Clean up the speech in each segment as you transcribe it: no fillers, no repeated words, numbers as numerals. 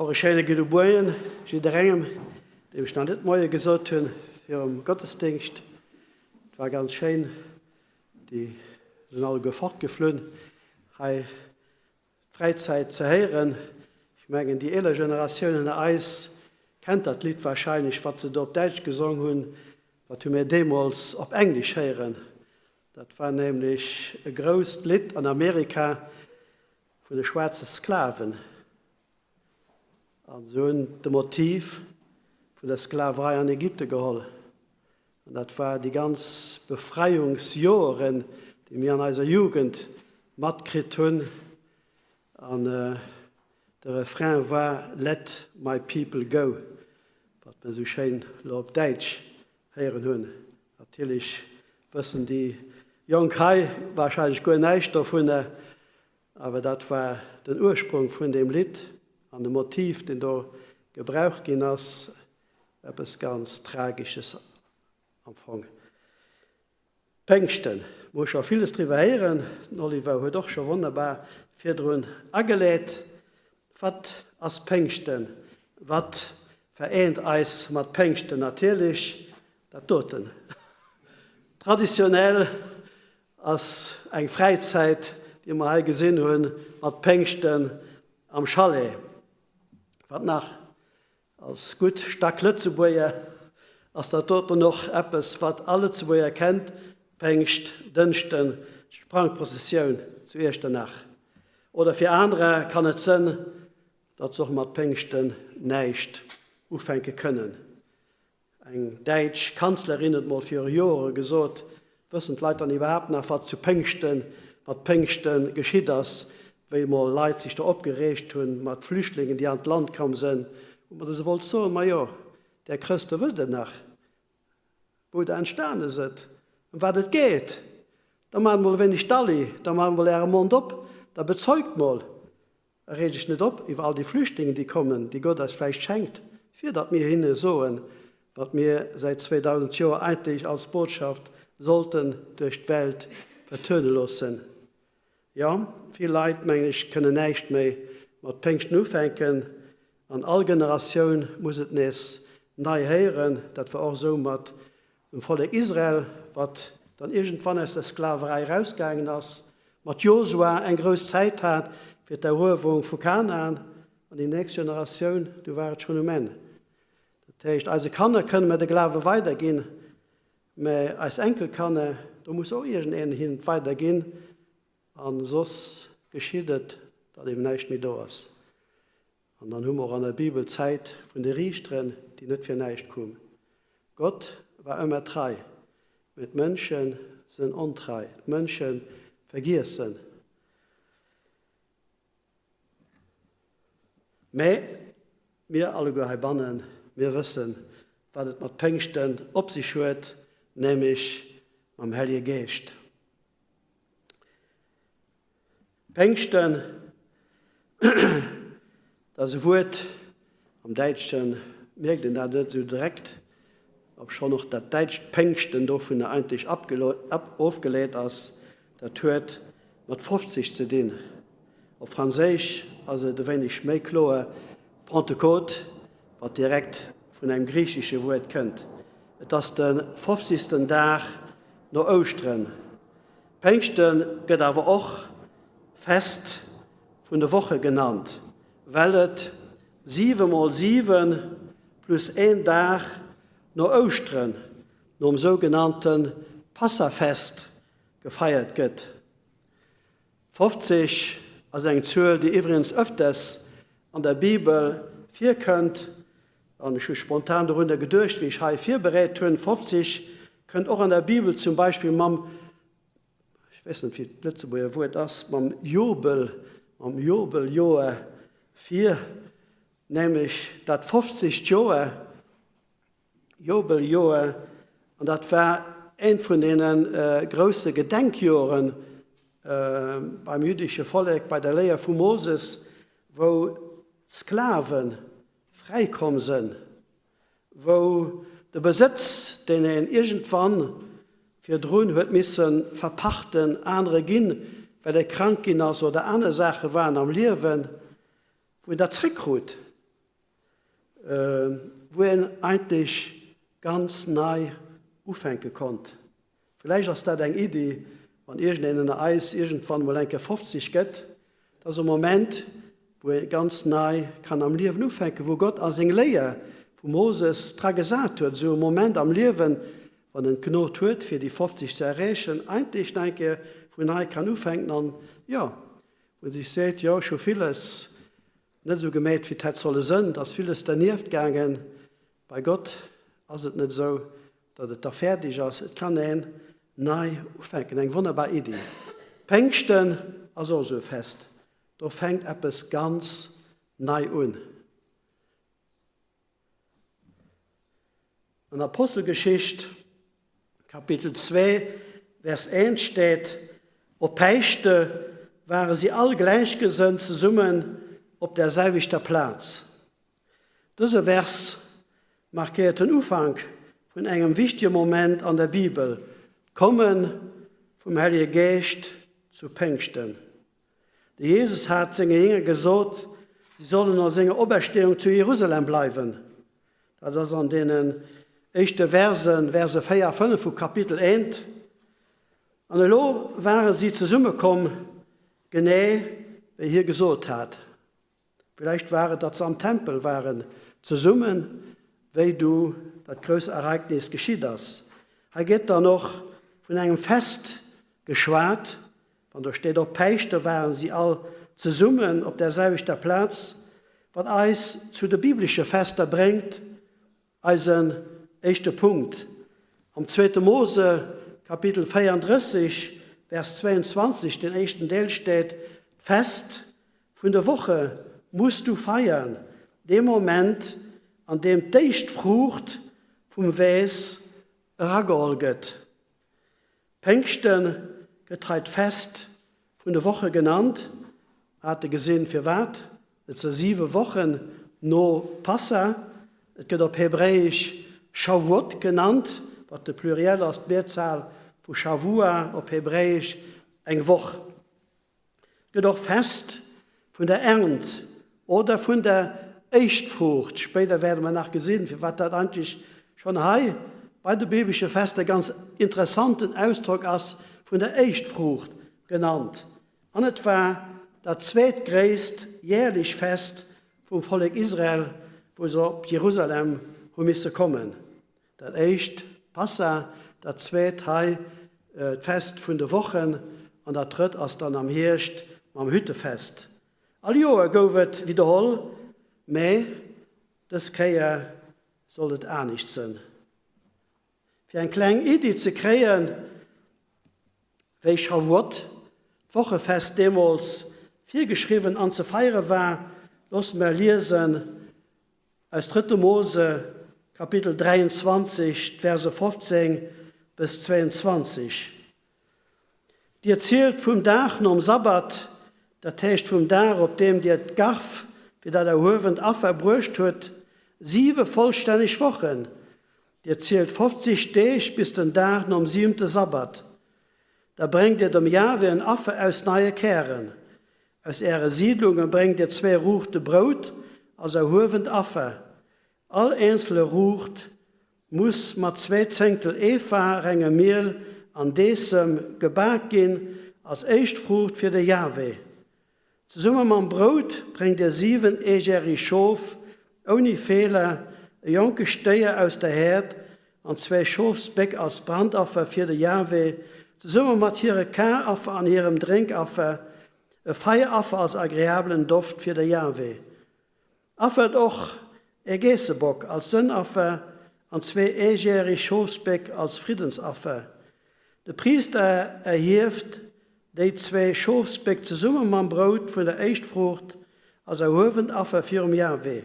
Och e schéine gudde Moien jidderengem, deem ech nach net Moie gesot hunn virum Gottesdéngscht. Et war ganz schéin, déi sinn alleguer fortgeflunn, hei d'Fräizäit ze héieren. Ech mengen, déi eeler Generatioun ënner eis kennt dat Lidd wahrscheinlech, wat se do op Däitsch gesong hunn, wat hu mir deemools op Englesch héieren. Dat war nämlech e grousst Lidd an Amerika vun de schwaarze Sklaven. An se hunn de Motiv vun der Sklaverei an Ägypte geholl. An dat war déi ganz Befreiungsjoeren, déi mir an eiser Jugend matkritt hunn. An de Refrain war Let my people go, wat mir esou schéin elo op Däitsch héieren hunn. Natierlech wëssen déi Jonk hei warscheinlech guer näischt dovunner, awer dat war den Ursprong vun deem Lidd an de Motiv, deen do gebraucht ginn ass. Eppes ganz Tragesches am Fong. Péngschten, mer hu scho villes driwwer héieren, den Oliver huet och scho wonnerbar virdrun ageleet. Wat ass Péngschten? Wat vereent eis mat Péngschten? Natierlech dat doten. Traditionell ass eng Fräizäit, déi mer hei gesinn hunn, mat Péngschten am Chalet. Wat nach? Als gutt Stacklëtzebuerger ass dat doten och eppes, wat all Lëtzebuerger kennt, Péngschtdënschden, d'Sprangprozessioun zu Iechternach. Oder fir anerer kann et sënn, datt se och mat Péngschten näischt ufänke kënnen. Eng däitsch Kanzlerin huet mol viru Joere gesot, Wëssen d'Leit dann iwwerhaapt nach, wat zu Péngschten mat Péngschte geschitt ass, wéi mol Leit sech do opgereegt hunn mat Flüchtlingen, déi an d'Land komm sënn, wou mer se wollt soen, Majo, där Chrëste wësst et nach, wou der entstane sëtt, ëm wat et geet. Da maacht mol e wéineg Dalli, da maacht mol äre Mond op, da bezeugt mol. A reeg dech net op iwwer all déi Flüchtlingen, déi kommen, déi Gott eis vläicht schenkt, fir datt mir hinne soen, wat mir säit 2000 Joer eigentlech als Botschaft sollten duerch d'Welt vertöne loossen. Jo, vill Leit, mengen ech, kënnen näischt méi mat Péngschten ufänken, an all Generatioun muss et nees nei héieren. Dat war och esou mat dem Vollek Israel, wat dann iergendwann aus der Sklaverei erausgaangen ass, mat Josua eng grouss Zäit hat fir d'Eruewerung vu Kanaan, an déi nächst Generatioun, du war et schonn um Enn. Dat heescht, eise Kanner kënne mer de Glawe weiderginn, mä eis Enkelkanner, do muss och iergendeen hinnen et weiderginn, a soss geschitt et, datt eben näischt méi do ass. An dann hu mer och an der Bibel d'Zäit vun de Riichteren, déi net fir näischt koum. Gott war ëmmer trei, mä d'Mënsche sënn ontrei, d'Mënsche vergiessen. Mä mir alleguer heibannen, mir wëssen, wat et mat Péngschten op sech huet, nämlech mam Hellege Geescht. Péngschten, dat ass e Wuert, am Däitsche mierkt een dat net esou direkt, obschonn och dat däitscht Péngschten dovunner eigentlech ofgeleet ass, dat huet mat 50 ze dinn. Op Franséisch ass et e wéineg méi kloer, Pentecôte, wat direkt vun engem griichesche Wuert kënnt. Et ass de fofzegsten Dag no Ouschteren. Péngschte gëtt awer och Fest vun de Woche genannt, well et siwe mol siwe plus een Dag no Ouschteren, nom sougenannte Passafest, gefeiert gëtt. 50 ass eng Zuel, déi iwwregens ëfters an der Bibel virkënnt, an ech hu spontan dorunner geduecht, wéi ech hei virbereet hunn. 50 kënnt och an der Bibel zum Beispill mam, ech weess net, wéi d'Lëtzebuerger Wuert ass, mam Jobel, mam Jobeljoer vir, nämlech dat fofzegt Joer, Jobeljoer, an dat war eent vun deene grousse Gedenkjoren beim jüddesche Vollek, bei der Léier vum Moses, wou d'Sklave fräikomm sënn. wou de Besëtz, deen een iergendwann virdrun huet misse verpachten, anere ginn, well e krank ginn ass oder aner Saache waren am Liewen, wou een dat zréckkrut. Wou een eigentlech ganz nei ufänke konnt. Villäicht ass dat eng Iddi, wann iergendeen ënner eis iergendwann emol eng Kéier 50 gëtt. Dat ass e Moment, wou ee ganz nei kann am Liewen ufänken, wou Gott a seng Léier vum Moses dra gesat huet, esou e Moment am Liewen, wann en d'Gnod huet, fir déi 50 ze erreechen, eigentlech nach eng Kéier vun nei kann ufänken an, jo, wou en sech seet, jo, ech hu villes net esou geméit, wéi et hätt solle sënn, et ass villes dernieft gaangen. Bei Gott ass et net esou, datt et da fäerdeg ass. Et kann een nei ufänken. Eng wonnerbar Iddi. Péngschten ass och esou e Fest. Do fänkt eppes ganz nei un. An Apostelgeschicht, Kapitel 2, Vers 1 steet, Op Päischte ware si all gläichgesënnt zesummen op der selwechter Plaz. Dëse Vers markéiert den Ufank vun engem wichtege Moment an der Bibel, d'Komme vum Hellege Geescht zu Péngschten. De Jesus hat senge Jénger gesot, si sollen no senger Opersteeung zu Jerusalem bleiwen. Dat ass an deenen éischte Versen, Verse 4 a 5 vu Kapitel 1. An elo ware si zesummekomm, genee wéi hie gesot hat. Villäicht war et, datt se am Tempel waren, zesummen, wéi du dat grouss Ereignis geschitt ass. Hei gëtt dann och vun engem Fest geschwat, wann do steet, op Päischte waren si all zesummen op där selwechter Plaz, wat eis zu de biblesche Fester bréngt, Eisen éischte Punkt am zweete Mose, Kapitel 34, Vers 22, den éischten Deel steet, D'Fest vun de Woche muss du feiern, dee Moment, an deem d'éischt Fruucht vum Weess erageholl gëtt. Péngschte gëtt hei d'Fest vun de Woche genannt. Mer hate gesinn, firwat. Et si siwe Wochen no Passa. Et gëtt op Hebräisch Schawuot genannt, wat de Pluriel ass, d'Mehrzahl vu Schawua, op Hebräisch eng Woch. Et gëtt och Fest vun der Ernt oder vun der Éischtfruucht. Spéider wäerte mer nach gesinn, firwat dat eigentlech schonn hei bei de biblesche Fester ganz interessanten Ausdrock ass, vun der Éischtfruucht genannt. An et war dat zweetgréisst järlech Fest vum Vollek Israel, wou se op Jerusalem hu misse kommen. Dat éischt d'Passa, dat zweet hei d'Fest vun de Wochen an dat drëtt ass dann am Hierscht mam Hüttefest. All Joer gouf et widderholl, mä dës Kéier sollt et anescht sënn. Fir eng kleng Iddi ze kréien, wéi Schawuot, d'Wochefest, deemools virgeschriwwen an ze feiere war, loosse mer liesen, Aus Drëtte Mose, Kapitel 23, d'Verse 15 bis 22. Dir zielt vum Dag nom Sabbat, dat heescht vum Dag, op deem dir d'Garf fir dat erhuewent Affer bruecht hutt, siwe vollstänneg Wochen. Dir zielt 50 Deeg bis den Dag nom siwente Sabbat. Da bréngt dir dem Jahwe en Affer aus neie Kären. Aus äre Siidlunge bréngt dir zwéi Ruuchte Brout als erhuewent Affer. All eenzele Ruucht muss mat zwéi Zéngtel Efa rengem Miel an Deessem gebak ginn als éischt Fruucht fir de Jahwe. Zesumme mam Brout bréngt dir 7 eejärig Schof ouni Feeler, e jonke Stéier aus der Häerd an zwéi Schofsbéck als Brandaffer fir de Jahwe, zesumme mat hire Karaffer an hirem Drénkaffer, e Feieraffer als agreabelen Doft fir de Jahwe. Affert och e Geessebock als Sënnaffer an zwee eejärig Schofsbéck als Friddensaffer. De Priister erhieft déi zwee Schofsbéck zesumme mam Brout vun der Éischtfruucht als erhuewent Affer virum Jahwe.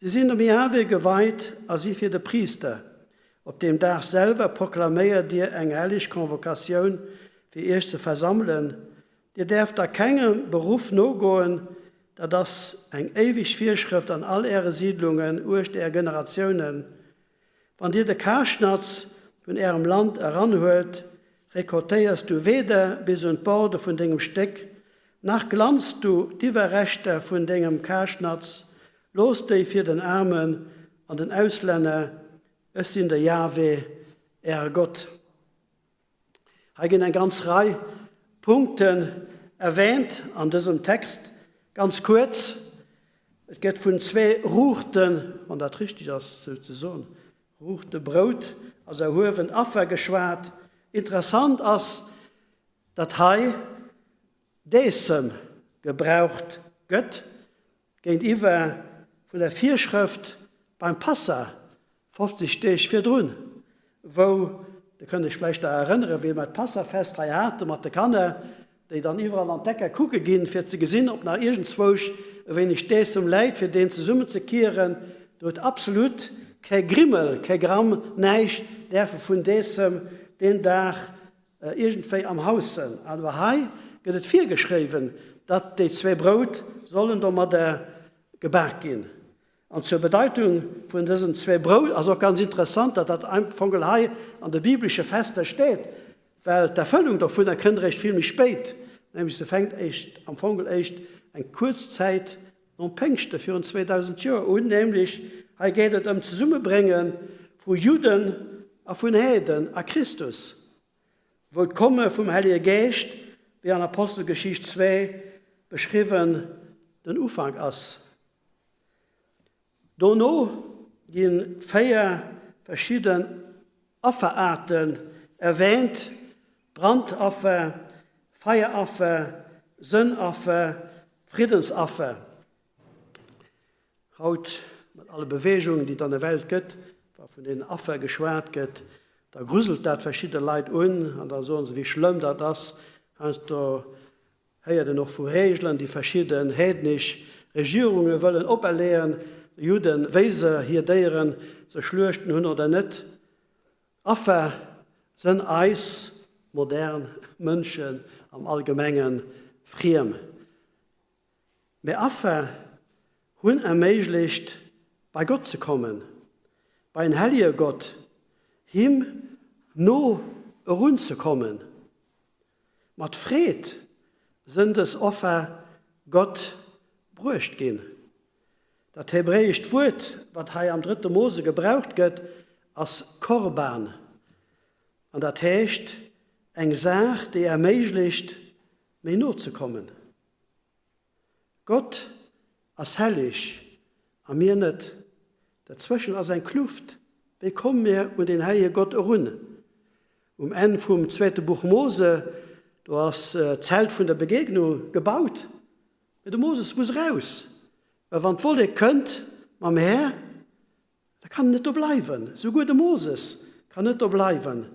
Si sinn dem Jahwe geweit a si fir de Priister. Op deem Dag selwer proklaméiert dir eng helleg Convocatioun, fir iech ze versammelen. Dir däerft da kengem Beruff nogoen, dat ass eng éiweg Virschrëft an all äre Siidlungen uecht är Generatiounen. Wann dir de Karschnatz vun ärem Land eranhuelt, rekoltéiers du weder bis un d'Borde vun dengem Stéck, nach glanz du d'Iwwerreschter vun dengem Karschnatz. Loosst déi fir den Aarmen an den Auslänner, ech sinn de Jahwe, äre Gott. Hei ginn eng ganz Rei Punkten erwähnt an dësem Text. Ganz kuerz, Et gëtt vun zwee Ruuchten, wann dat richteg ass sou ze soen, Ruuchte Brout als erhuewent Affer geschwat. Interessant ass, datt hei Dässem gebraucht gëtt géintiwwer vun der Virschrëft beim Passa 50 Deeg virdrun, wou, Dir kënnt Iech vläicht nach erënneren, wéi mer d'Passafest hei hate mat de Kanner, déi dann iwwerall an d'Ecker kucke ginn, fir ze gesinn, ob nach iergendzwousch e wéineg Dässem läit, fir deen zesummenzekieren. Do huet absolut kee Grimmel, kee Gramm, näischt däerfe vun Dässem deen Dag iergendwéi am Haus sënn. Awer hei gëtt et virgeschréiwen, datt déi zwee Brout sollen domadder gebak ginn. An zur Bedeitung vun dësen zwee Brout ass och ganz interessant, datt dat am Fong hei an de biblesche Fester steet, well d'Erfëllung dovunner kënnt eréischt vill méi spéit, nämlech se fänkt éischt am Fong éischt eng kuerz Zäit nom Péngschte virun 2000 Joer un, nämlech hei geet et ëm d'Zesummebrénge vu Judden a vun Heeden a Christus, wou d'Komme vum Hellege Geescht, wéi an Apostelgeschicht 2 beschriwwen, den Ufank ass. Dono gi 4 verschidden Afferaarten erwäänt, Brandaffer, Feieraffer, Sënnaffer, Friddensaffer. Haut, mat alle Beweegungen, déi et an der Welt gëtt, wa vun deenen Affer geschwat gëtt, da gruselt dat verschidde Leit un an da soen se, wéi schlëmm dat ass. Heiansdo héiert een och vu Reegelen, déi verschidden heednesch Regierunge wëllen operleeën de Judden, wéi se hir Déieren ze schluechten hunn oder net. Affer sënn eis modern Mënschen am Allgemenge friem. Mä Affer hunn erméiglecht, bei Gott ze kommen, bei en hellege Gott, him no erunzekommen. Mat Freed sënn dës Offer Gott bruecht ginn. Dat hebräescht Wuert, wat hei am drëtte Mose gebraucht gëtt, ass Korban, an dat heescht eng Saach, déi erméiglecht, méi no ze kommen. Gott ass helleg a mir net. Dazwëschen ass eng Kluft. Wéi komme mir un deen hellege Gott erun? Um Enn vum zweete Buch Mose, do ass d'Zelt vun der Begegnung gebaut, mee de Moses muss eraus, well wann d'Wollek kënnt mam Här, Da kann en net do bleiwen. Souguer de Moses kann net do bleiwen.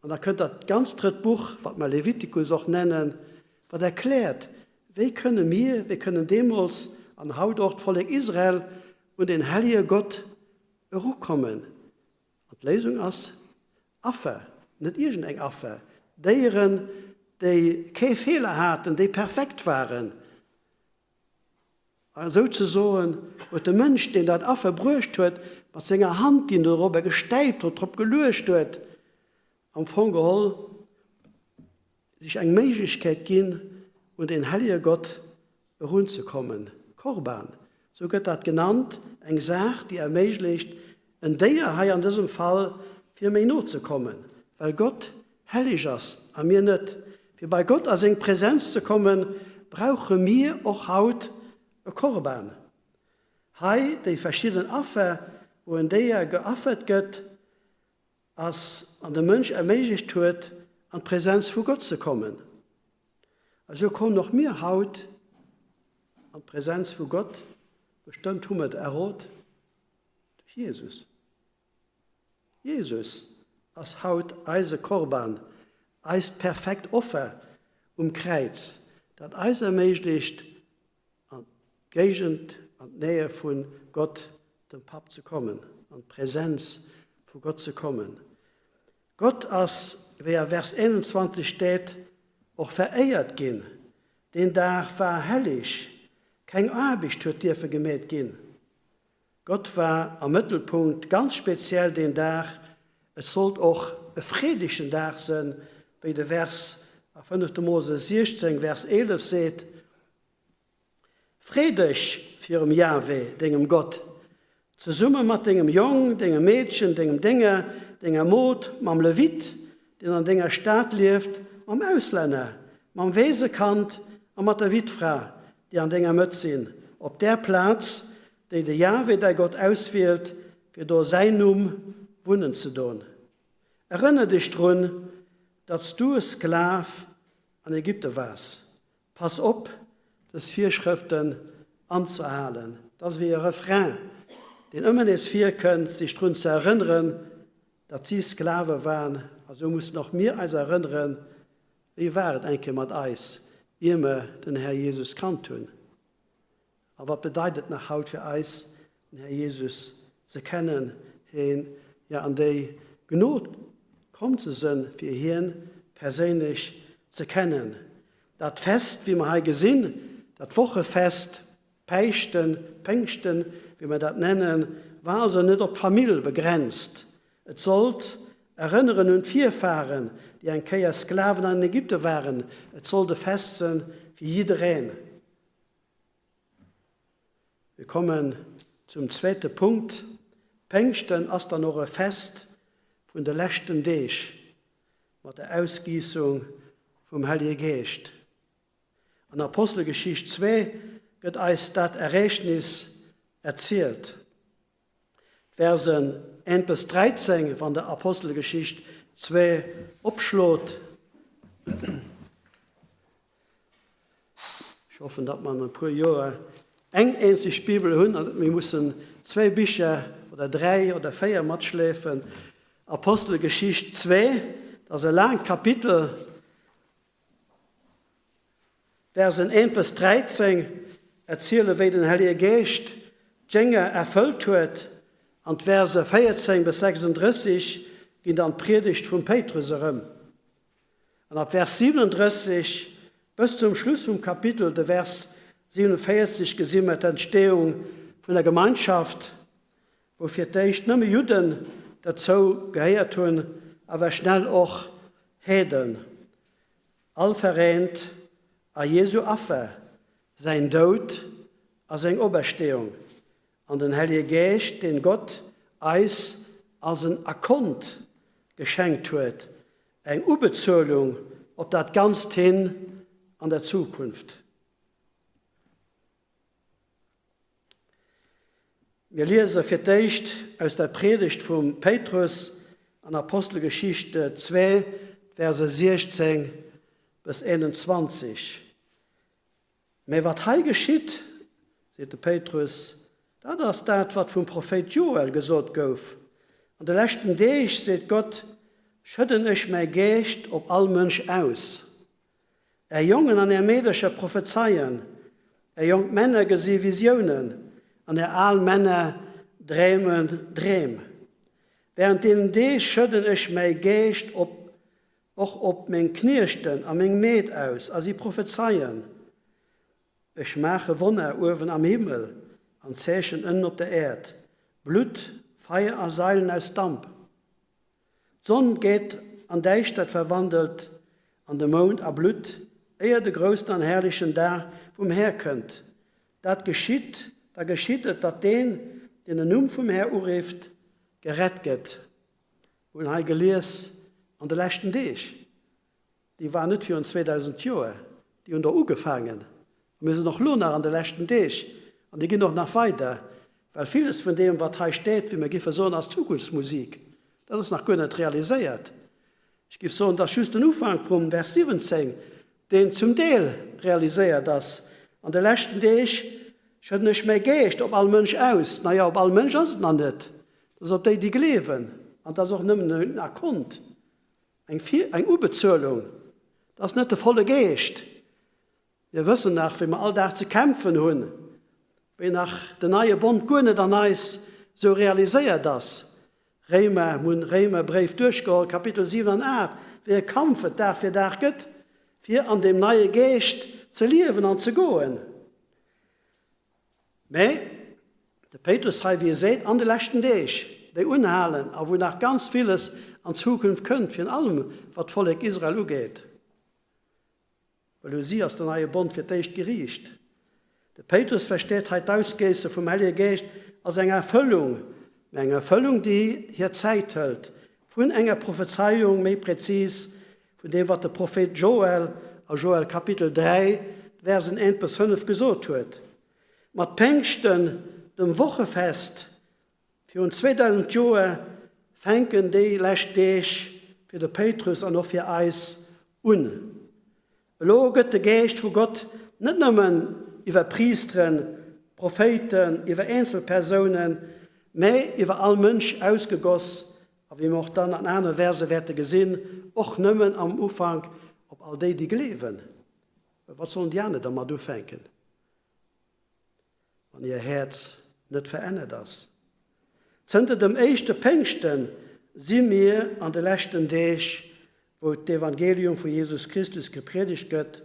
An da kënnt dat ganz drëtt Buch, wat mer Levitikus och nennen, wat erkläert, wéi kënne mir, wéi kënnen deemools an haut och d'Vollek Israel un den hellege Gott erukommen. An d'Léisung ass Affer, net iergendeng Affer, Déieren, déi kee Feeler haten, déi perfekt waren. A souzesoen huet de Mënsch, deen dat Affer bruecht huet, mat senger Hand, déi en dorobber gestäipt huet, drop geluecht huet, am Fong geholl sech eng Méiglechkeet ginn, un den hellege Gott erunzekommen. Korban, sou gëtt dat genannt, eng Saach, déi erméiglecht, en Déier hei an dësem Fall, fir méi no ze kommen, well Gott Helleg ass a mir net. Fir bei Gott a seng Präsenz ze kommen, brauche mir och haut e Korban. Hei déi verschidden Affer, wou en Déier geaffert gëtt ass an dem Mënsch erméiglecht huet, an d'Präsenz vu Gott ze kommen. A sou kommen och mir haut an d'Präsenz vu Gott, bestëmmt hu mer et errot, duerch Jesus. Jesus ass haut eise Korban, eist perfekt Offer um Kräiz, dat eis erméiglecht, an d'Géigend, an d'Nähe vu Gott, dem Papp, ze kommen, an d'Präsenz vu Gott ze kommen. Gott ass, wéi a Vers 21 steet, och veréiert ginn. Deen Dag war helleg, keng Aarbecht huet dierfe gemeet ginn. Gott war am Mëttelpunkt, ganz speziell deen Dag. Et sollt och e freedegen Dag sënn, wéi de Vers a fënnefte Mose 16, Vers 11 seet, Free dech! virum Jahwe, dengem Gott, zesumme mat dengem Jong, dengem Meedchen, dengem Dénger, denger Mod, mam Levit, deen an denger Stad lieft, mam Auslänner, mam Weesekand a mat der Wittfra, déi an denger Mëtt sinn, op där Plaz, déi de Jahwe, däi Gott, auswielt, fir do säin Numm wunnen ze doen. Erënner dech drun, datt s du e Sklav an Ägypte waars. Pass op, dës Virschrëften anzehalen. Dat ass ewéi e Refrain, deen ëmmer nees virkënnt, sech drun ze erënneren, datt si Sklave waren. A sou mussen och mir eis erënneren, Wéi war et eng Kéier mat eis, ier mer den Här Jesus kannt hunn? A wat bedeit et nach haut fir eis, den Här Jesus ze kennen, hien, ja an déi Gnod komm ze sënn, fir hien perséinlech ze kennen? Dat Fest, wéi mer hei gesinn, dat Wochefest, Päischten, Péngschten, wéi mer dat nennen, war also net op d'Famill begrenzt. Et sollt erënneren un d'Virfahren, déi eng Kéier Sklaven an Ägypte waren. Et sollt e Fest sënn fir jiddereen. Mir kommen zum zweete Punkt. Péngschten ass dann och e Fest vun de leschten Deeg mat der Ausgiissung vum Hellege Geescht. An Apostelgeschicht 2 gëtt eis dat Ereegnis erzielt. D'Versen 1 bis 13, wann Der Apostelgeschicht 2 opschlot. Ech hoffen, datt mer an e puer Joer eng eenzeg Bibel hunn an net méi mussen zwéi Bicher oder dräi oder véier matschleefen. Apostelgeschicht 2, dat ass e laangt Kapitel. D'Versen 1 bis 13 erziele wéi den Hellege Geescht d'Jénger erfëllt huet an d'Verse 14 bis 36 ginn dann d'Priedegt vum Péitrus erëm. An ab Vers 37 bis zum Schluss vum Kapitel, de Vers 47, gesi mer d'Entstehung vun der Gemeinschaft, wou fir d'éischt nëmme Judden derzou gehéiert hunn, awer schnell och Heeden. All vereent a Jesu Affer, säin Doud a seng Opersteeung, an den Hellege Geescht, deen Gott eis als en Akkont geschenkt huet, eng Ubezuelung op dat Ganzt hin an der Zukunft. Mir liese fir d'éischt aus der Priedegt vum Péitrus an Apostelgeschicht 2, d'Verse 16 bis 21. Mä wat hei geschitt, seet de Péitrus, dat ass dat, wat vum Prophéit Joel gesot gouf, An de leschten Deeg, seet Gott, schëdden ech mäi Geescht op all Mënsch aus. Är Jongen an är Meedercher prophezeien, är jonk Männer gesi Visiounen an är al Männer dreemen Dreem. Wärend deenen Deeg schëdden ech mäi Geescht op och op meng Kniechten a meng Meed aus, a si prophezeien. Ech maache Wonner uewen am Himmel an Zeechen ënnen op der Äerd, Blutt, Feier a Sailen aus Damp. D'Sonn gétt an Däischtert verwandelt an de Mound a Blutt, éier de groussen an herrlechen Dag vum Här kënnt. Dat geschitt, da geschitt et, datt deen, deen den Numm vum Här urifft, gerett gëtt. Mir hunn hei gelies, an de leschten Deeg. Déi waren net virun 2000 Joer, déi hunn do ugefaangen. A mir sinn och elo nach an de leschten Deeg an déi ginn och nach weider, well villes vun deem, wat hei steet, wéi mir giffe soen, ass Zukunftsmusik. Dat ass nach guer net realiséiert. Ech giff soen, et ass just den Ufank vum Vers 17, deen zum Deel realiséiert ass. An de leschten Deeg schëdden ech mäi Geescht op all Mënsch aus. Na ja, op all Mënsch ass et nach net. Dat ass op déi, déi gleewen. An dat ass och nëmmen en Akkont. Eng Vir-, eng Ubezuelung, dat ass net de volle Geescht. Mir wëssen nach, wéi mer all Dag ze kämpfen hunn, wéi nach den neie Bond guer net an eis sou realiséiert ass. Réimer, mir hunn Réimerbréif duerchgeholl, Kapitel 7 an 8, wéi e Kampf et Dag fir Dag gëtt, fir an deem neie Geescht ze liewen an ze goen. Mä de Péitrus hei, wéi e seet, an de leschten Deeg, déi unhalen a wou nach ganz villes an Zukunft kënnt, virun allem wat d'Vollek Israel ugeet, well u si ass den neie Bond fir d'éischt geriicht. De Péitrus versteet hei d'Ausgéisse vum Hellege Geescht als eng Erfëllung, mä eng Erfëllung, déi hir Zäit hëlt, vun enger Prophezeiung, méi prezis vun deem, wat de Prophet Joel a Joel Kapitel 3, d'Versen 1 bis 5 gesot huet. Mat Péngschten, dem Wochefest virun 2000 Joer, fänken déi lescht Deeg fir de Péitrus an och fir eis un. Elo gëtt de Geescht vu Gott net nëmmen iwwer Priesteren, Prophéiten, iwwer eenzel Persounen, mä iwwer all Mënsch ausgegoss, a wéi mer och dann an anere Verse wäerte gesinn, och nëmmen am Ufank op all déi, déi gleewen. Well wat sollen déi aner dermat ufänken? Wann hir Häerz net verännert ass. Zënter dem éischte Péngschte si mir an de leschten Deeg, wou d'Evangelium vu Jesus Christus gepriedegt gëtt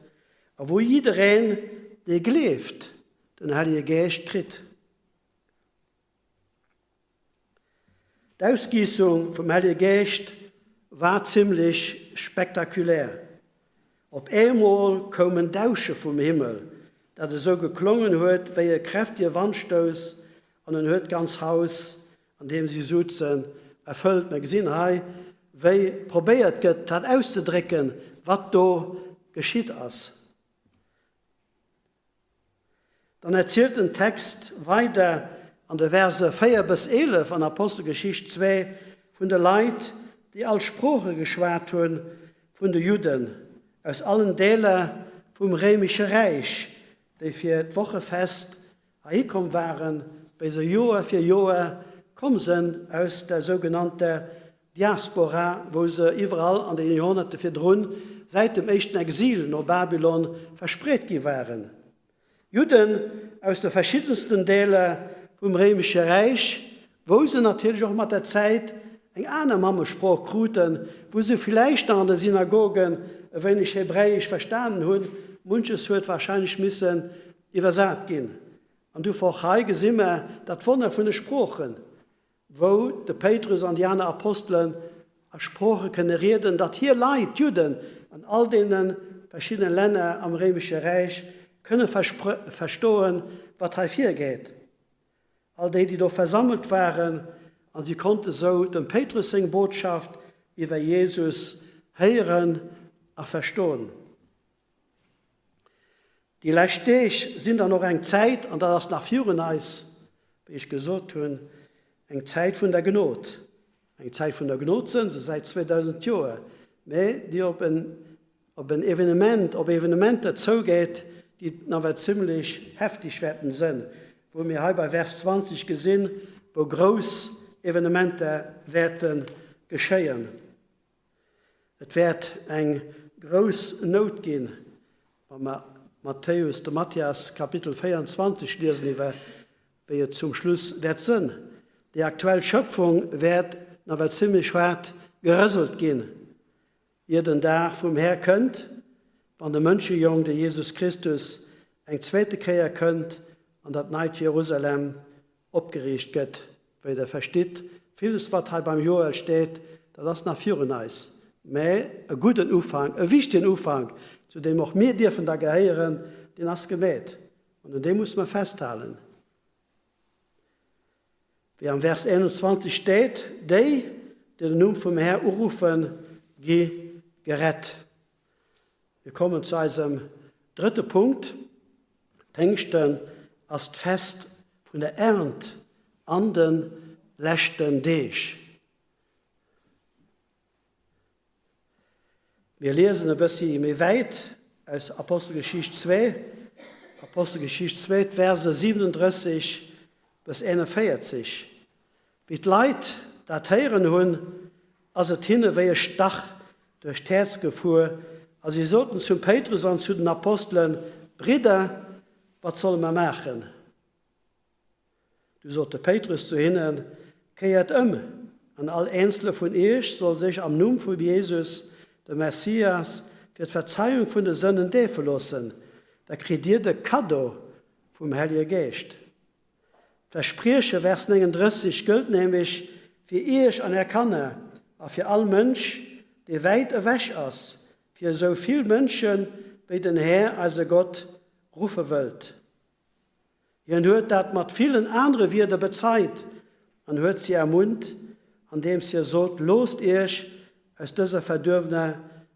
a wou jiddereen, dee gleeft, den Hellege Geescht kritt. D'Ausgiissung vum Hellege Geescht war zimmlech spektakulär. Op eemol koum en Dausche vum Himmel, dat esou geklongen huet wéi e kräftige Wandstouss, an en huet d'ganz Haus, an deem si souzen, erfëllt. Mir gesinn hei, wéi probéiert gëtt, dat auszedrécken, wat do geschitt ass. Dann erzielt den Text weider an de Verse 4 bis 11 an Apostelgeschicht 2 vun de Leit, déi all Sprooche geschwat hunn, vun de Judden aus allen Deeler vum réimesche Räich, déi fir d'Wochefest heihi komm waren, wéi se Joer fir Joer komm sënn aus der sougenannter Diaspora, wou se iwwerall an den Joerhonnerte virdrun, säit dem éischten Exil no Babylon, verspreet gi waren. Judden aus de verschiddensten Deeler vum Réimesche Räich, wou se natierlech och mat der Zäit eng aner Mammesprooch kruten, wou se villäicht nach an de Synagogen e wéineg Hebräisch verstanen hunn, munches huet warscheinlech missen iwwersat ginn. An dofir och hei gesi mer dat Wonner vun de Sproochen, wou de Péitrus an déi aner Apostelen a Sprooche kënne rieden, datt hir Leit, d'Judden an all deene verschiddene Länner am Réimesche Räich, kënne verstoen, wat hei virgeet. All déi, déi do versammelt waren, an si konnte sou dem Péitrus seng Botschaft iwwer Jesus héieren a verstoen. Déi lescht Deeg sinn dann och eng Zäit, an dat ass nach virun eis, wéi ech gesot hunn, eng Zäit vun der Gnod. Eng Zäit vun der Gnod sënn se säit 2000 Joer, mä déi op en, op en Evenement, op Evenementer zougeet, déi nawell zimlech heftig wäerten sënn, wou mir hei bei Vers 20 gesinn, wou grouss Evenementer wäerte geschéien. Et wäert eng grouss Nout ginn, wa mer Matthäus, de Matthias, Kapitel 24 liesen iwwer wéi et zum Schluss wäert sënn. Déi aktuell Schëpfung wäert nawell zimmlech haart gerëselt ginn, ier den Dag vum Här kënnt, wann de Mënschejong, de Jesus Christus, eng zweete Kéier kënnt an dat neit Jerusalem opgeriicht gëtt. Wéi Der verstitt, villes wat hei beim Joel steet, dat ass nach virun eis, mä e gudden Ufank, e wichtegen Ufank, zu deem och mir dierfen da gehéieren, deen ass gemeet an un deem musse mer festhalen. Wéi am Vers 21 steet, Déi, déi den Numm vum Här uruffen, gi gerett. Mir kommen zu eisem drëtte Punkt, Péngschten ass d'Fest vun der Ernt an de leschten Deeg. Mir liesen e bëssi méi wäit aus Apostelgeschicht 2, Apostelgeschicht 2, d'Verse 37 bis 41. Wéi d'Leit dat héieren hunn, ass et hinne wéi e Stach duerch d'Häerz gefuer, a si soten zum Péitrus an zu den Apostelen, Bridder, wat solle mer maachen? Du sot de Péitrus zu hinnen, Kéiert ëm, an all eenzele vun iech soll sech am Numm vum Jesus, dem Messias, fir d'Verzeiung vun de Sënnen deefe loossen, da kritt dir de Kaddo vum Hellege Geescht. D'Versprieche, Vers 39, gëllt nämlech fir iech an är Kanner a fir all Mënsch, dee wäit ewech ass, fir esou vill Mënsche wéi den Här, eise Gott, ruffe wëllt. Hien huet dat mat villen anere Wierder bezeit an huet si ermunnt, andeems hie sot, Loosst iech aus dëser verduerwener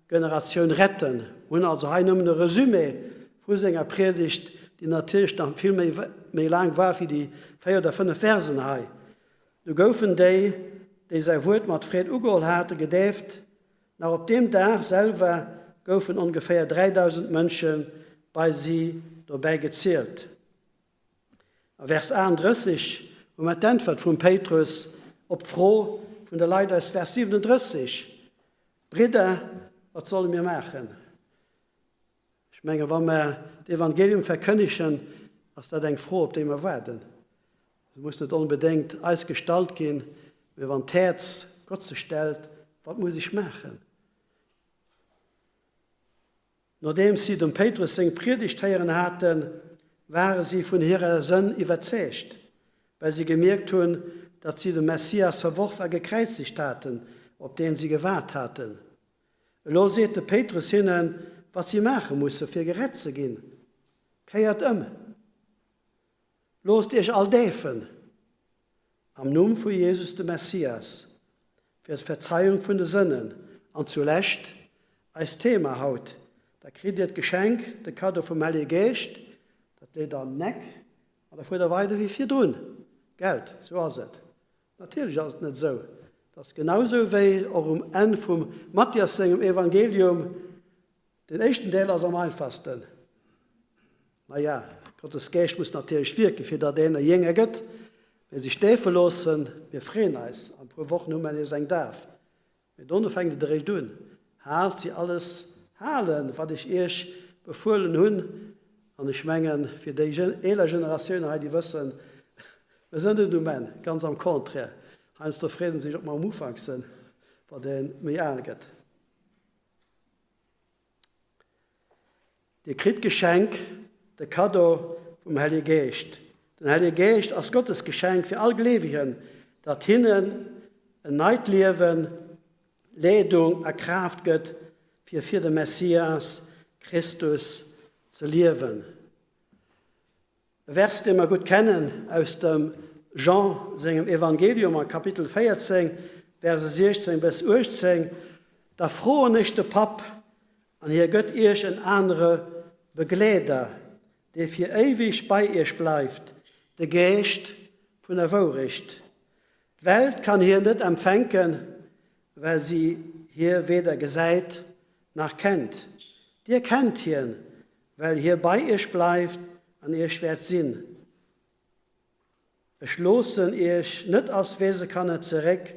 Generatioun retten. Mir hunn also hei nëmmen e Resumé vu senger Priedegt, déi natierlech nach vill méi méi laang war wéi déi 4 oder 5 Versen hei. Du goufen déi, déi säi Wuert mat Freed ugeholl haten, gedeeft. Nach op deem Dag selwer goufen ongeféier 3.000 Mënsche bei si dobäi gezielt. A Vers 38 hu mer d'Äntwert vum Péitrus op d'Fro vun de Leit aus Vers 37, Bridder, wat solle mir maachen? Ech menge wa mer d'Evangelium verkënnegen, ass dat eng Fro, op déi mer waarden. Se muss net onbedéngt eis gestallt ginn, mee wann d'Häerz Gott sech stellt, Wat muss ech maachen? Nodeems si dem Péitrus seng Priedegt héieren haten, ware si vun hirer Sënn iwwerzeegt, well si gemierkt hunn, datt si de Messias verworf a gekräizegt haten, op deen si gewaart haten. Elo seet de Péitrus hinnen, wat si maache musse fir gerett ze ginn, Kéiert ëm! Loosst iech all deefen am Numm vu Jesus dem Messias fir d'Verzeiung vun de Sënnen. An zulescht, eist Thema haut, da kritt dir d'Geschenk, de Kaddo vum Hellege Geescht, dat leet der an den Eck an da fuert der weider wéi virdrun. Gelt, sou ass et. Natierlech ass et net esou. Et ass genausou wéi och um Enn vum Matthias sengem Evangelium, Deen éischten Deel ass am einfachsten. Naja, Gottes Geescht muss natierlech wierken, fir datt een e Jénger gëtt. Mee sech deefe loossen, mir freeën eis, an e puer Wochen hu mer nees eng Daf. Mee dono fänkt et eréischt un. Haalt si alles halen, wat ech iech befuelen hunn. An ech mengen, fir déi eeler Generatioune hei, déi wëssen, mir sënn net um Enn, ganz am Contraire, heiansdo freet een sech, ob mer um Ufank sënn, wann ee méi al gëtt. Dir kritt d'Geschenk, de Kaddo vum Hellege Geescht. Den Hellege Geescht ass Gottes Geschenk fir all Gleewegen, dat hinnen en neit Liewen, Leedung a Kraaft gëtt, fir fir de Messias Christus ze liewen. E Vers, dee mer gutt kennen aus dem Jean sengem Evangelium a Kapitel 14, Verse 16 bis 18, Da froen ech de Papp, an hie gëtt iech en anere Begleeder, dee fir éiweg bei iech bleift, de Geescht vun der Wourecht. D'Welt kann hien net empfänken, well si hie weder gesäit nach kennt. Dir kennt hien, well hie bei iech bleift an iech wäert sinn. Ech loossen iech net als Weesekanner zeréck,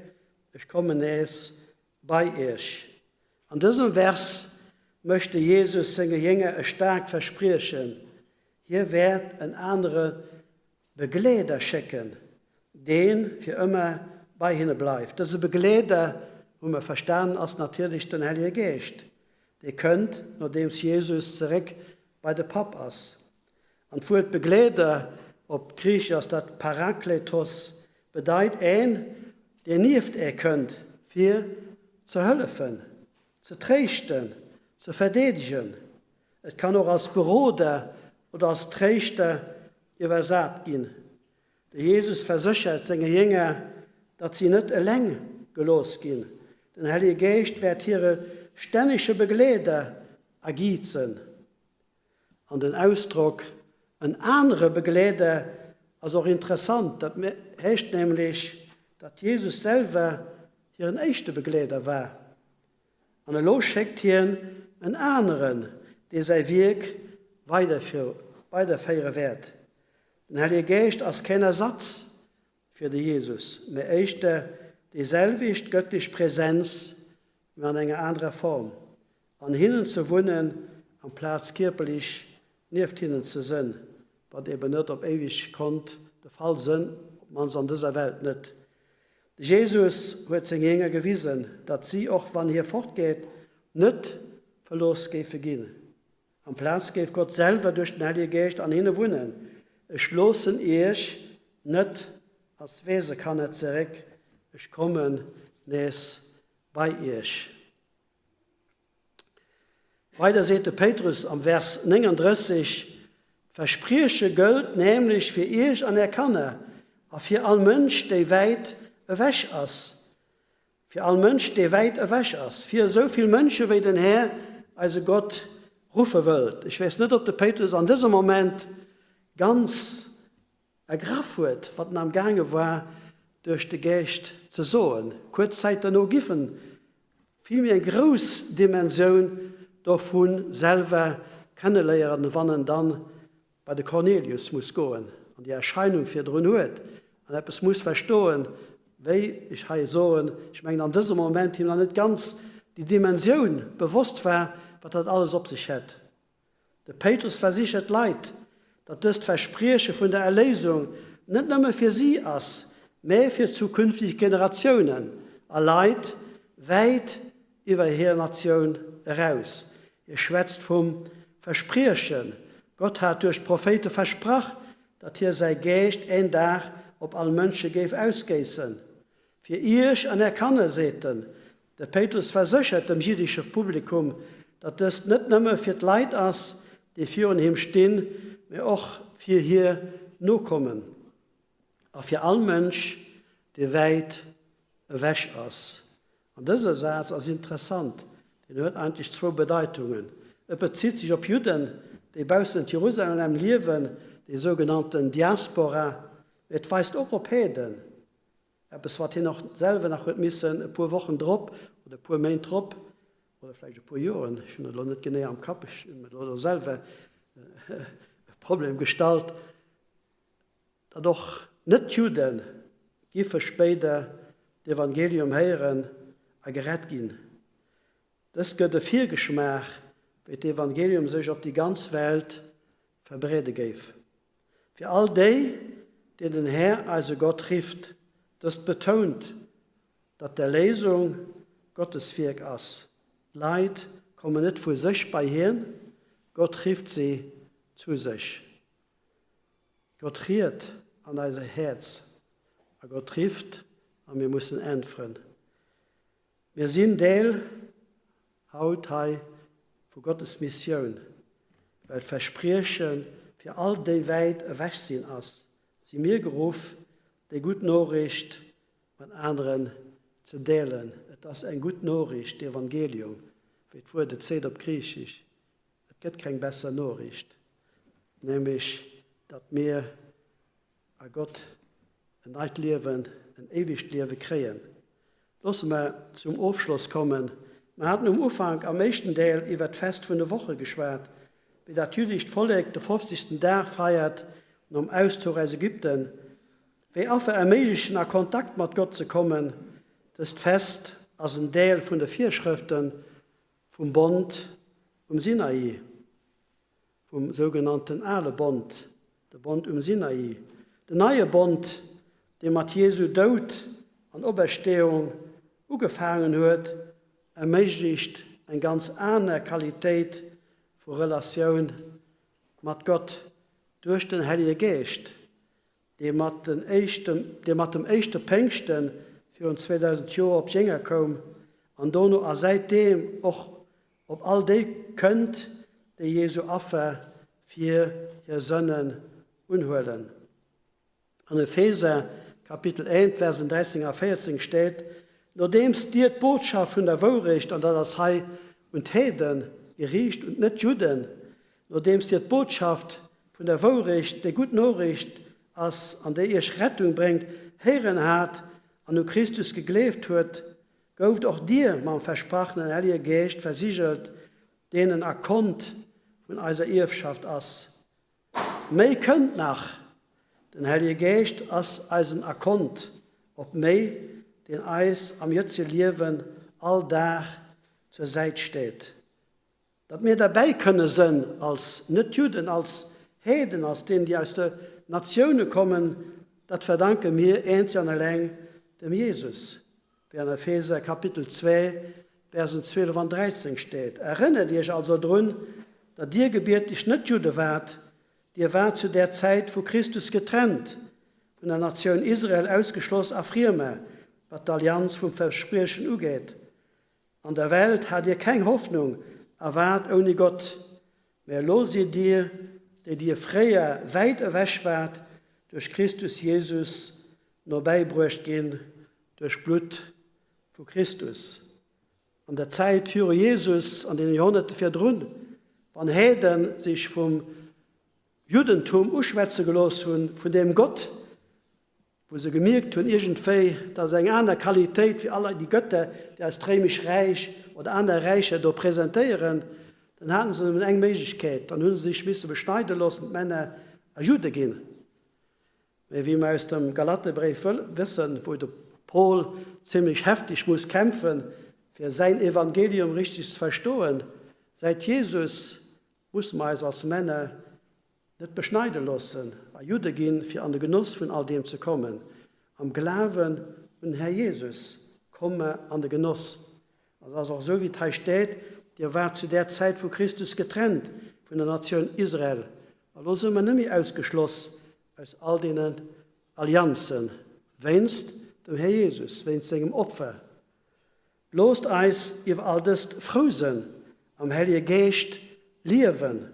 ech kommen nees bei iech. An dësem Vers mécht de Jesus senge Jénger e staarkt Verspriechen, Hie wäert en anere Begleeder schécken, dee fir ëmmer bei hinne bleift. Dëse Begleeder, hu mer verstanen, ass natierlech den Hellege Geescht, dee kënnt, nodeems Jesus zeréck bei de Papp ass. An d'Wuert Begleeder, op Griichesch ass dat Parakletos, bedeit een, deen nieft ee kënnt, fir ze hëllefen, ze tréischten, ze verdeedegen. Et kann och als Beroder oder als Tréischter iwwersat ginn. De Jesus verséchert senge Jénger, datt si net eleng gelooss ginn. Den Hellege Geescht wäert hire stännege Begleeder a Guide sënn. An den Ausdrock en anere Begleeder ass och interessant. Dat heescht nämlech, datt Jesus selwer hiren éischte Begleeder war. An elo schéckt hien en aneren, dee säi Wierk weiderféiere wäert. Den Hellege Geescht ass keen Ersatz fir de Jesus, mä éischter déi selwecht gëttlech Präsenz, mä an enger anerer Form. An hinnen ze wunnen, amplaz kierperlech nieft hinnen ze sënn, wat eben net op éiweg konnt de Fall sënn, op d'mannst an dëser Welt net. De Jesus huet seng Jénger gewisen, datt si, och wann hie fortgeet, net verlooss géife ginn. Amplaz géif Gott selwer duerch den Hellege Geescht an hinne wunnen, Ech loossen iech net als Weesekanner zeréck, ech kommen nees bei iech. Weider seet de Péitrus am Vers 39. D'Versprieche gëllt nämlech fir iech an är Kanner a fir all Mënsch, déi wäit ewech ass, fir all Mënsch, dee wäit ewech ass, fir esou vill Mënsche wéi den Här, eise Gott, ruffe wëllt. Ech weess net, ob de Péitrus an dësem Moment ganz ergraff huet, wat en am gaange war duerch de Geescht ze soen. Kuerz Zäit derno giff en vill méi eng grouss Dimensioun dovu selwer kenneléieren, wann en dann bei de Cornelius muss goen an déi Erscheinung virdrun huet an eppes muss verstoen, wéi ech hei soen, ech mengen an dësem Moment him nach net ganz déi Dimensioun bewosst war, wat dat alles op sech hätt. De Péitrus versichert d'Leit, datt dëst Versprieche vun der Erléisung net nëmme fir si ass, mä fir zukünfteg Generatiounen a Leit wäit iwwer hir Natioun eraus. Hie schwätzt vum Verspriechen, Gott hat duerch d'Prophéite versprach, datt hie säi Geescht een Dag op all Mënsche géif ausgéissen. Fir iech an är Kanner, seet en. De Péitrus verséchert dem jiddesche Publikum, datt dëst net nëmme fir d'Leit ass, déi virun him stinn, mä och fir hir Nokommen a fir all Mënsch, dee wäit ewech ass. An dëse Saz ass interessant, deen huet eigentlech zwou Bedeitungen. E bezitt sech op Judden, déi baussent Jerusalem liewen, déi sougenannten Diaspora, mä et weist och op Heeden, Eppes, wat hien och selwer nach huet missen e puer Wochen drop oder e puer Méint drop oder vläicht e puer Joren, ech hunn et elo net genee am Kapp, ech hunn mir elo selwer e Problem gestallt, datt och Net-Judde giffe spéider d'Evangelium héieren a gerett ginn. Dëst gëtt e Virgeschmaach, wéi d'Evangelium sech op déi ganz Welt verbreede géif. Fir all déi, déi den Här, eise Gott, rifft. Dëst betount, datt d'Erléisung Gottes Wierk ass. D'Leit kommen net vu sech bei hien, Gott rifft si zu sech. Gott riet an eiser Häerz a Gott rifft a mir mussen äntweren. Mir sinn Deel haut hei vu Gottes Missioun, well d'Versprieche fir all déi wäit ewech sinn ass, si mir geruff, déi gutt Noriicht mat aneren ze deelen. Et ass eng gutt Noriicht, d'Evangelium, wéi d'Wuert et seet op Griichesch. Et gëtt keng besser Noriicht, nämlech datt mir a Gott en neit Liewen, en éiwegt Liewe kréien. Loosse mer zum Ofschloss kommen. Mer haten um Ufank am éischten Deel iwwer d'Fest vun de Woche geschwat, wéi dat jüddescht Vollek de fofzegsten Dag feiert nom Auszuch aus Ägypten, wéi Affer erméiglechen a Kontakt mat Gott ze kommen. Dëst Fest ass en Deel vun de Virschrëfte vum Bond um Sinai. Vum sougenannten Ale Bond, de Bond um Sinai, den neie Bond, dee mat Jesu Doud an Opersteeung ugefaangen huet, erméiglecht eng ganz aner Qualitéit vu Relatioun mat Gott duerch den Hellege Geescht, dee mat den éischten, dee mat dem éischte Péngschte virun 2000 Joer op d'Jénger koum an dono a säitdeem och op all déi kënnt, déi Jesu Affer fir hir Sënnen unhuelen. An Epheser Kapitel 1, d'Versen 13 a 14 steet, Nodeems dir d'Botschaft vun der Wourecht, an dat ass hei un d'Heeden geriicht, un d'Net-Judden, Nodeems dir d'Botschaft vun der Wourecht, déi gutt Noriicht ass an déi iech Rettung bréngt, héieren hat an u Christus gegleeft huet, gouft och dir mam versprachenen Hellege Geescht versigelt, deen en Akkont vun eiser Ierfschaft ass. Méi kënnt nach, Den Hellege Geescht ass eisen Akkont op méi, deen eis am jëtzege Liewen all Dag zur Säit steet. Datt mir derbäi kënne sënn als Net-Judden, als Heeden, als deenen, déi aus de Natioune kommen, dat verdanke mir eenzeg an eleng dem Jesus, wéi an Epheser Kapitel 2, Versen 12 an 13 steet, Erënnert iech also drun, datt dir gebierteg Net-Judde waart, dir waart zu där Zäit vu Christus getrennt, vun der Natioun Israel ausgeschloss a Friemer, wat d'Allianz vum Verspriechen ugeet. An der Welt hat dir keng Hoffnung a waart ouni Gott, mä elo sidd dir. déi dir fréier wäit ewech waart, duerch Christus Jesus nobäibruecht ginn duerch d'Blutt vu Christus. An der Zäit viru Jesus, an deene Joerhonnerte virdrun, wann Heeden sech vum Juddentum uschwätze gelooss hunn, vun deem Gott, wou se gemierkt hunn, iergendwéi, dat ass eng aner Qualitéit wéi all déi Götter, déi eis d'Réimesch Räich oder aner Räicher do presentéieren, dann haten se nëmmen eng Méiglechkeet, dann hu se sech misse beschneide loossen, d'Männer, a Judde ginn. Mä wéi mer aus dem Galatebréif wëssen, wou de Paul zimlech hefteg muss kämpfen, fir säin Evangelium richteg ze verstoen, säit Jesus musse mer eis als Männer Net beschneide loossen a Judde ginn, fir an de Genoss vun all deem ze kommen. Am Glawen un den Här Jesus komme mer an de Genoss. An et ass och esou, wéi et hei steet, Dir waart zu där Zäit vu Christus getrennt vun der Natioun Israel, a lo si mer net méi ausgeschloss aus all deenen Allianzen, wéinst dem Här Jesus, wéinst sengem Opfer. Loosst eis iwwer all dëst frou sënn, am Hellege Geescht liewen.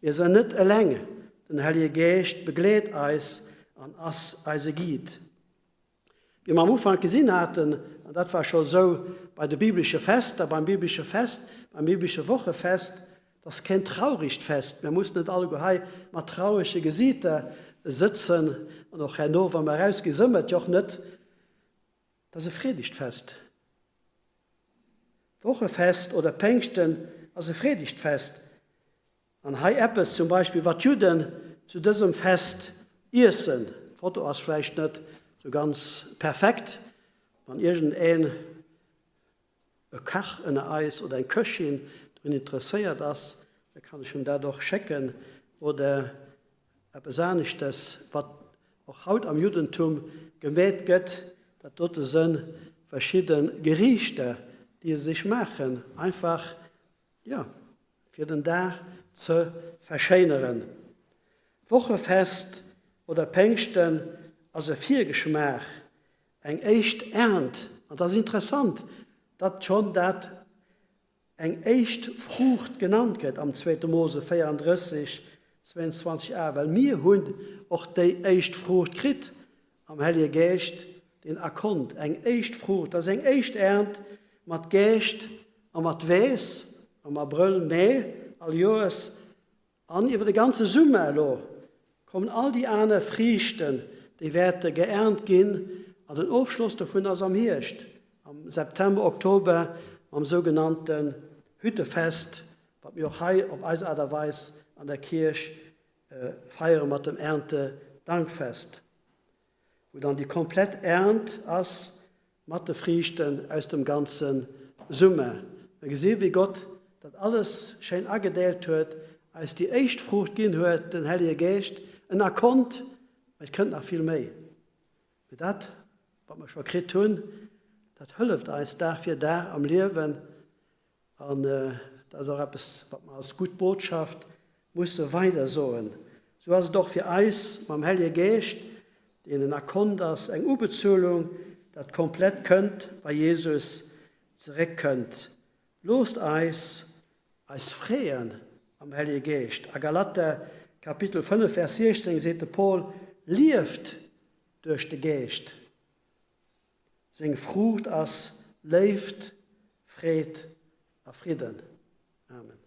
Mir sënn net eleng, den Hellege Geescht begleet eis an ass eise Guide. Wéi mer am Ufank gesinn haten, an dat war scho sou bei de biblesche Fester, beim biblesche Fest, beim biblesche Wochefest, dat ass keen trauregt Fest, mir mussen net alleguer hei mat traurege Gesiiter sëtzen an och herno, wa mer erausginn, së mer et jo och net, Dat ass e freedegt Fest. D'Wochefest oder Péngschten ass e freedegt Fest. An hei eppes zum Beispill, wat d'Judden zu dësem Fest iessen. D'Foto ass vläicht net sou ganz perfekt. Wann iergendeen e Kach ënner eis oder eng Köchin drun interesséiert ass, da kann ech him dat och schécken oder eppes aneschtes, wat och haut am Juddentum gemeet gëtt. Dat dote sënn verschidde Geriichter, déi se sech maachen, einfach, jo, fir den Dag ze verschéineren. D'Wochefest oder Péngschten ass e Virgeschmaach Eng éischt Ernt, an et ass interessant, datt schonn dat eng éischt Fruucht genannt gëtt am zweete Mose 34, 22 a, well mir hunn och déi éischt Fruucht kritt am Hellege Geescht, deen Akkont, eng éischt Fruucht, dat ass eng éischt Ernt mat Geescht a mat Weess am Abrëll, Mee all Joers. An iwwer de ganze Summer elo kommen all déi aner Friichten, déi wäerte geernt ginn, an den Ofschloss dovun ass am Hierscht, am September, Oktober, mam sougenannten Hüttefest, wat mir och hei op eis Aart a Weis an der Kierch feiere mat dem Erntedankfest. Wou dann déi komplett Ernt ass mat de Friichten aus dem ganze Summer. Mir gesi wéi Gott dat alles schéin agedeelt huet, eis déi éischt Fruucht ginn huet, den Hellege Geescht, en Akkont, mä et kënnt nach vill méi. Mee dat, wat mer scho kritt hunn, dat hëlleft eis Dag fir Dag am Liewen. An dat ass och eppes, wat mer als gutt Botschaft musse weidersoen. Sou ass et och fir eis mam Hellege Geescht, deen en Akkont ass, eng Ubezuelung, dat komplett kënnt, wa Jesus zeréckkënnt. Loosst eis eis freeën am Hellege Geescht. A Galater Kapitel 5, Vers 16 seet de Paul, Lieft duerch de Geescht. Seng Fruucht ass Léift, Freed a Fridden. Amen.